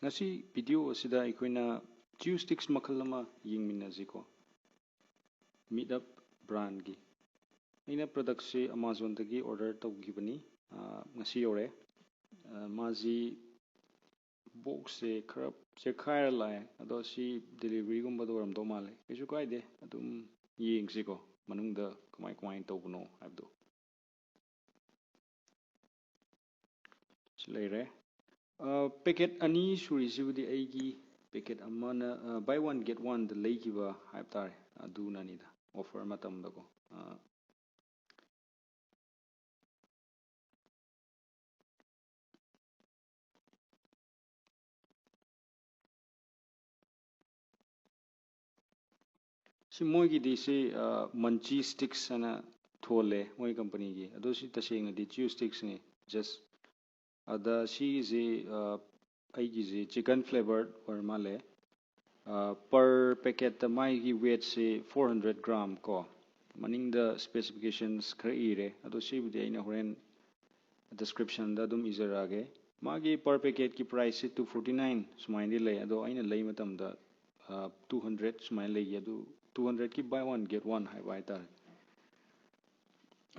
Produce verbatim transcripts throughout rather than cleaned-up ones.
ꯉꯁꯤ ꯚꯤꯗꯤꯑꯣ ꯑꯁꯤꯗ ꯑꯩꯈꯣꯏꯅ ꯆ꯭ꯌꯨ ꯁ꯭ꯇꯤꯛꯁ ꯃꯈꯜ ꯑꯃ ꯌꯦꯡꯃꯤꯟꯅꯁꯤꯀꯣ, ꯃꯤꯠ ꯑꯞ ꯕ꯭ꯔꯥꯟꯒꯤ꯫ ꯑꯩꯅ ꯄ꯭ꯔꯗꯛꯁꯤ ꯑꯦꯃꯥꯖꯣꯟꯗꯒꯤ ꯑꯣꯔꯗꯔ ꯇꯧꯈꯤꯕꯅꯤ꯫ ꯑꯥ, ꯉꯁꯤ ꯌꯧꯔꯛꯑꯦ꯫ ꯑꯥ, ꯃꯥꯁꯤ ꯕꯣꯛꯁꯁꯦ ꯈꯔ ꯆꯦꯛꯈꯥꯏꯔ ꯂꯥꯛꯑꯦ, ꯑꯗꯣ ꯁꯤ ꯗꯦꯂꯤꯚꯔꯤꯒꯨꯝꯕꯗ ꯑꯣꯏꯔꯝꯗꯧ ꯃꯥꯜꯂꯦ꯫ ꯀꯩꯁꯨ ꯀꯥꯏꯗꯦ, ꯑꯗꯨꯝ ꯌꯦꯡꯁꯤꯀꯣ ꯃꯅꯨꯡꯗ ꯀꯃꯥꯏ ꯀꯃꯥꯏꯅ ꯇꯧꯕꯅꯣ ꯍꯥꯏꯕꯗꯣ꯫ ꯁꯤ ꯂꯩꯔꯦ꯫ ꯄꯦꯀꯦꯠ ꯑꯅꯤ ꯁꯨꯔꯤꯁꯤꯕꯨꯗꯤ ꯑꯩꯒꯤ ꯄꯦꯀꯦꯠ ꯑꯃꯅ ꯕꯥꯏ ꯋꯥꯟ ꯒꯦꯠ ꯋꯥꯟꯗ ꯂꯩꯈꯤꯕ ꯍꯥꯏꯕ ꯇꯥꯔꯦ, ꯑꯗꯨꯅꯅꯤꯗ, ꯑꯣꯐꯔ ꯃꯇꯝꯗꯀꯣ꯫ ꯑ, ꯁꯤ ꯃꯣꯏꯒꯤꯗꯤ ꯁꯤ ꯃꯟꯆꯤ ꯁ꯭ꯇꯤꯛꯁ ꯍꯥꯏꯅ ꯊꯣꯜꯂꯦ ꯃꯣꯏ ꯀꯝꯄꯅꯤꯒꯤ꯫ ꯑꯗꯣ ꯁꯤ ꯇꯁꯦꯡꯅꯗꯤ ꯆ꯭ꯌꯨ ꯁ꯭ꯇꯤꯛꯁꯅꯤ, ꯖꯁ꯫ ꯑꯗ ꯁꯤꯒꯤꯁꯤ, ꯑ, ꯑꯩꯒꯤꯁꯤ ꯆꯤꯀꯟ ꯐ꯭ꯂꯦꯕꯔ ꯑꯣꯏꯔ ꯃꯥꯜꯂꯦ꯫ ꯄꯔ ꯄꯦꯀꯦꯠꯇ ꯃꯥꯒꯤ ꯋꯦꯠꯁꯤ ꯐꯣꯔ ꯍꯟꯗ꯭ꯔꯦꯠ ꯒ꯭ꯔꯥꯝ ꯀꯣ꯫ ꯃꯅꯤꯡꯗ ꯁ꯭ꯄꯦꯁꯤꯐꯤꯀꯦꯁꯟꯁ ꯈꯔ ꯏꯔꯦ, ꯑꯗꯣ ꯁꯤꯕꯨꯗꯤ ꯑꯩꯅ ꯍꯣꯔꯦꯟ ꯗꯤꯁꯀ꯭ꯔꯤꯞꯁꯟꯗ ꯑꯗꯨꯝ ꯏꯖꯔꯛꯑꯒꯦ꯫ ꯃꯥꯒꯤ ꯄꯔ ꯄꯦꯀꯦꯠꯀꯤ ꯄ꯭ꯔꯥꯏꯁꯁꯤ ꯇꯨ ꯐꯣꯔꯇꯤ ꯅꯥꯏꯟ ꯁꯨꯃꯥꯏꯅꯗꯤ ꯂꯩ, ꯑꯗꯣ ꯑꯩꯅ ꯂꯩ ꯃꯇꯝꯗ ꯇꯨ ꯍꯟꯗ꯭ꯔꯦꯠ ꯁꯨꯃꯥꯏꯅ ꯂꯩꯈꯤ꯫ ꯑꯗꯨ two ꯍꯟꯗ꯭ꯔꯦꯠꯀꯤ buy one get one ꯍꯥꯏꯕ ꯍꯥꯏꯇꯥꯔꯦ꯫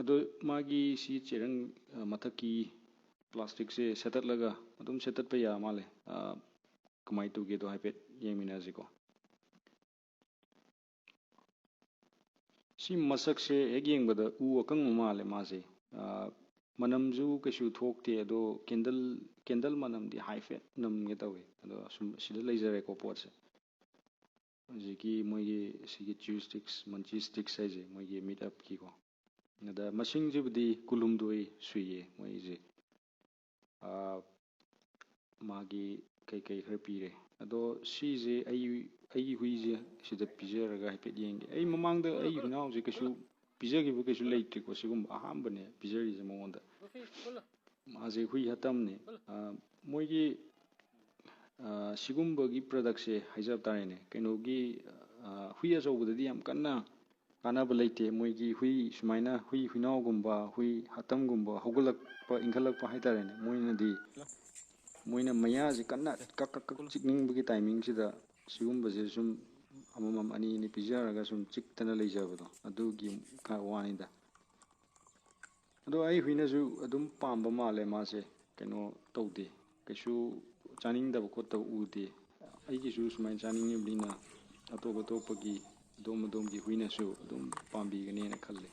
ꯑꯗꯣ ꯃꯥꯒꯤ ꯁꯤ ꯆꯦꯔꯪ, ꯑ, ꯃꯊꯛꯀꯤ ꯄ꯭ꯂꯥꯁꯇꯤꯛꯁꯦ ꯁꯦꯠꯇꯠꯂꯒ ꯑꯗꯨꯝ ꯁꯦꯠꯇꯠꯄ ꯌꯥ ꯃꯥꯜꯂꯦ꯫ ꯑ, ꯀꯃꯥꯏꯅ ꯇꯧꯒꯦꯗꯣ ꯍꯥꯏꯐꯦꯠ ꯌꯦꯡꯃꯤꯟꯅꯁꯤꯀꯣ꯫ ꯁꯤ ꯃꯁꯛꯁꯦ ꯍꯦꯛ ꯌꯦꯡꯕꯗ ꯎ ꯑꯀꯪꯕ ꯃꯥꯜꯂꯦ ꯃꯥꯁꯦ꯫ ꯑ, ꯃꯅꯝꯁꯨ ꯀꯩꯁꯨ ꯊꯣꯛꯇꯦ, ꯑꯗꯣ ꯀꯦꯟꯗꯜ, ꯀꯦꯟꯗꯜ ꯃꯅꯝꯗꯤ ꯍꯥꯏꯐꯦꯠ ꯅꯝꯒꯦ ꯇꯧꯋꯦ꯫ ꯑꯗꯣ ꯁꯨꯝ ꯁꯤꯗ ꯂꯩꯖꯔꯦꯀꯣ ꯄꯣꯠꯁꯦ꯫ ꯍꯧꯖꯤꯛꯀꯤ ꯃꯣꯏꯒꯤ ꯁꯤꯒꯤ ꯆ꯭ꯌꯨ ꯁ꯭ꯇꯤꯛꯁ, ꯃꯟꯆꯤ ꯁ꯭ꯇꯤꯛꯁ ꯍꯥꯏꯁꯦ ꯃꯣꯏꯒꯤ ꯃꯤꯠ ꯑꯞꯀꯤꯀꯣ꯫ ꯑꯗ ꯃꯁꯤꯡꯁꯤꯕꯨꯗꯤ ꯀꯨꯟꯍꯨꯝꯗꯣꯏ ꯁꯨꯏꯌꯦ ꯃꯣꯏꯁꯦ꯫ ꯑꯥ, ꯃꯥꯒꯤ ꯀꯩꯀꯩ ꯈꯔ ꯄꯤꯔꯦ꯫ ꯑꯗꯣ ꯁꯤꯁꯦ ꯑꯩ, ꯑꯩꯒꯤ ꯍꯨꯏꯁꯦ ꯁꯤꯗ ꯄꯤꯖꯔꯒ ꯍꯥꯏꯐꯦꯠ ꯌꯦꯡꯒꯦ꯫ ꯑꯩ ꯃꯃꯥꯡꯗ ꯑꯩꯒꯤ ꯍꯨꯏꯅꯥꯎꯁꯦ ꯀꯩꯁꯨ ꯄꯤꯖꯈꯤꯕ ꯀꯩꯁꯨ ꯂꯩꯇ꯭ꯔꯤꯀꯣ꯫ ꯁꯤꯒꯨꯝꯕ ꯑꯍꯥꯟꯕꯅꯦ ꯄꯤꯖꯔꯤꯁꯦ ꯃꯉꯣꯟꯗ꯫ ꯃꯥꯁꯦ ꯍꯨꯏ ꯍꯥꯇꯝꯅꯦ꯫ ꯑꯥ, ꯃꯣꯏꯒꯤ, ꯑꯥ, ꯁꯤꯒꯨꯝꯕꯒꯤ ꯄ꯭ꯔꯗꯛꯁꯦ ꯍꯥꯏꯖꯕ ꯇꯥꯔꯦꯅꯦ, ꯀꯩꯅꯣꯒꯤ, ꯑꯥ, ꯍꯨꯏ ꯑꯆꯧꯕꯗꯗꯤ ꯌꯥꯝ ꯀꯟꯅ ꯀꯥꯟꯅꯕ ꯂꯩꯇꯦ꯫ ꯃꯣꯏꯒꯤ ꯍꯨꯏ ꯁꯨꯃꯥꯏꯅ ꯍꯨꯏ ꯍꯨꯏꯅꯥꯎꯒꯨꯝꯕ, ꯍꯨꯏ ꯍꯥꯇꯝꯒꯨꯝꯕ ꯍꯧꯒꯠꯂꯛꯄ, ꯏꯟꯈꯠꯂꯛꯄ ꯍꯥꯏꯇꯥꯔꯦꯅꯦ, ꯃꯣꯏꯅꯗꯤ ꯃꯣꯏꯅ ꯃꯌꯥꯁꯤ ꯀꯟꯅ ꯀꯛ ꯀꯛ ꯀꯛ ꯆꯤꯛꯅꯤꯡꯕꯒꯤ ꯇꯥꯏꯃꯤꯡꯁꯤꯗ ꯁꯤꯒꯨꯝꯕꯁꯦ ꯁꯨꯝ ꯑꯃꯃꯝ ꯑꯅꯤ ꯑꯅꯤ ꯄꯤꯖꯔꯒ ꯁꯨꯝ ꯆꯤꯛꯇꯅ ꯂꯩꯖꯕꯗꯣ, ꯑꯗꯨꯒꯤ ꯈꯔ ꯋꯥꯅꯤꯗ꯫ ꯑꯗꯣ ꯑꯩ ꯍꯨꯏꯅꯁꯨ ꯑꯗꯨꯝ ꯄꯥꯝꯕ ꯃꯥꯜꯂꯦ ꯃꯥꯁꯦ, ꯀꯩꯅꯣ ꯇꯧꯗꯦ, ꯀꯩꯁꯨ ꯆꯥꯅꯤꯡꯗꯕ ꯈꯣꯠꯇꯕ ꯎꯗꯦ꯫ ꯑꯩꯒꯤꯁꯨ ꯁꯨꯃꯥꯏꯅ ꯆꯥꯅꯤꯡꯉꯤꯕꯅꯤꯅ ꯑꯇꯣꯞ ꯑꯇꯣꯞꯄꯒꯤ, ꯑꯗꯣꯝ ꯑꯗꯣꯝꯒꯤ ꯍꯨꯏꯅꯁꯨ ꯑꯗꯨꯝ ꯄꯥꯝꯕꯤꯒꯅꯦꯅ ꯈꯜꯂꯤ꯫